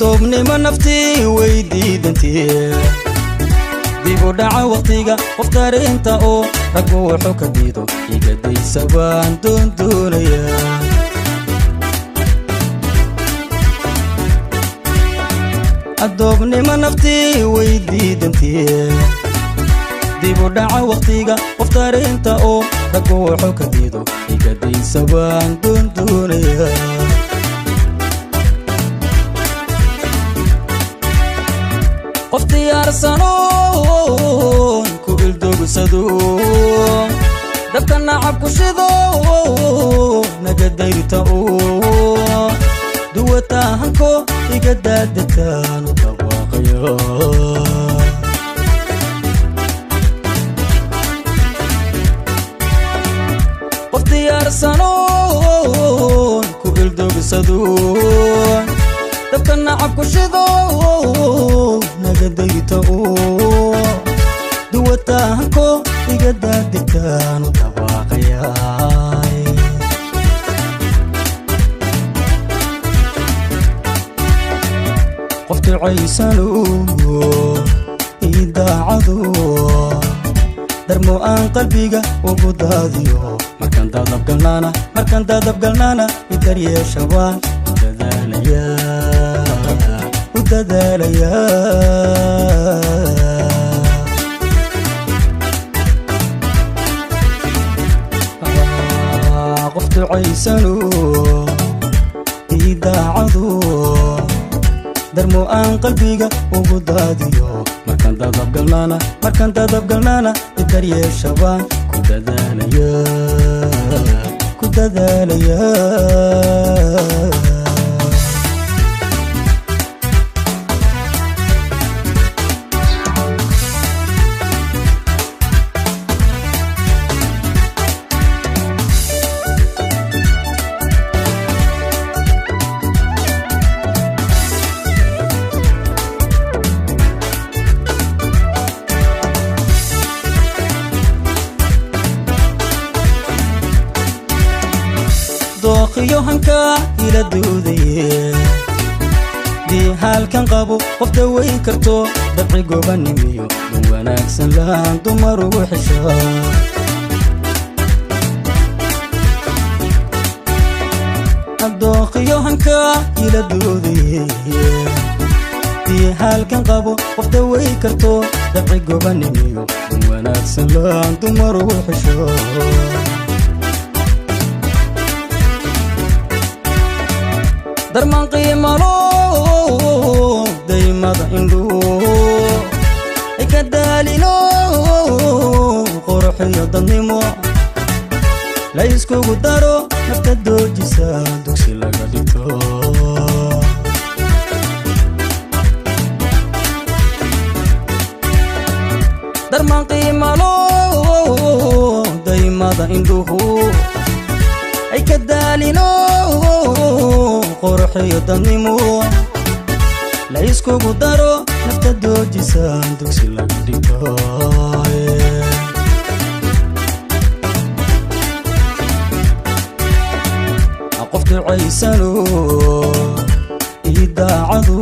Adoobnimo naftii way diidantiye, dib u dhaca waqtiga qof dareenta oo raggu wuxuu ka diido igadaysa baan doondoonaya. Adoobnimo naftii way diidantiye, dib u dhaca waqtiga qof dareenta oo raggu wuxuu ka diido igadaysa baan doondoonaya. Qof diyaarsanoon ku ildogsado, dabka nacab ku shido, naga dayrta oo duwataahanko iga daadegtaanu dhawaaqayo. Qof diyaarsanoon ku ildogsado, dabka nacab ku shido, naga dayta oo duwataahanko iga daadegtaanu dhawaaqayaay. Qof ducaysano ii daacado, darmo aan qalbiga ugu daadiyo, markaan dadabgalnaana, markaan dadabgalnaana idaryeesha waan u dadaalaya, u dadaalaya. Qof ducaysano ii daacado, darmo aan qalbiga ugu daadiyo, markaan dadabgalnaana, markaan dadabgalnaana idaryeesha baan ku dadaalaya, ku dadaalaya. Dooqiyo hankaa ila doodaye, dii haalkan qabo qof dawayn karto, dabci gobanimiyo dun wanaagsan lahaan dumar ugu xesha. Dooqiyo hankaa ila doodaye, dii haalkan qabo qof dawayn karto, dabci gobanimiyo dun wanaagsan lahaan dumar ugu xesho. Darmaan qiimalo daymada indhuu ka daalino, quruxiyo dadnimo la iskugu daro, nafta doojisa dugsi laga dhigto. Darmaan qiimalo daymada indhuhu ay ka daalino, quruxiyo dadnimo la iskugu daro, nafta doojisa dugsi laga dhigto. Qof ducaysano ii daacado,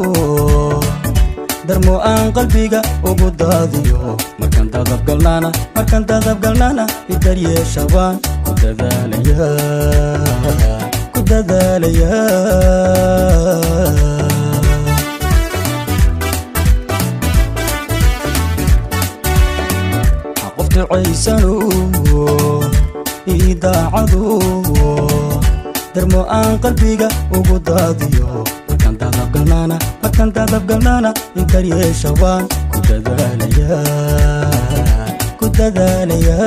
darmo aan qalbiga ugu daadiyo, markaan dadabgalnaana, markaan dadabgalnaana idaryeesha baan ku dadaalaya, ku dadaalaya. Qof ducaysano ii daacado, darmo aan qalbiga ugu daadiyo, markaan dadabgalnaana, markaan dadabgalnaana idaryeesha waan ku dadaalaya, ku dadaalaya.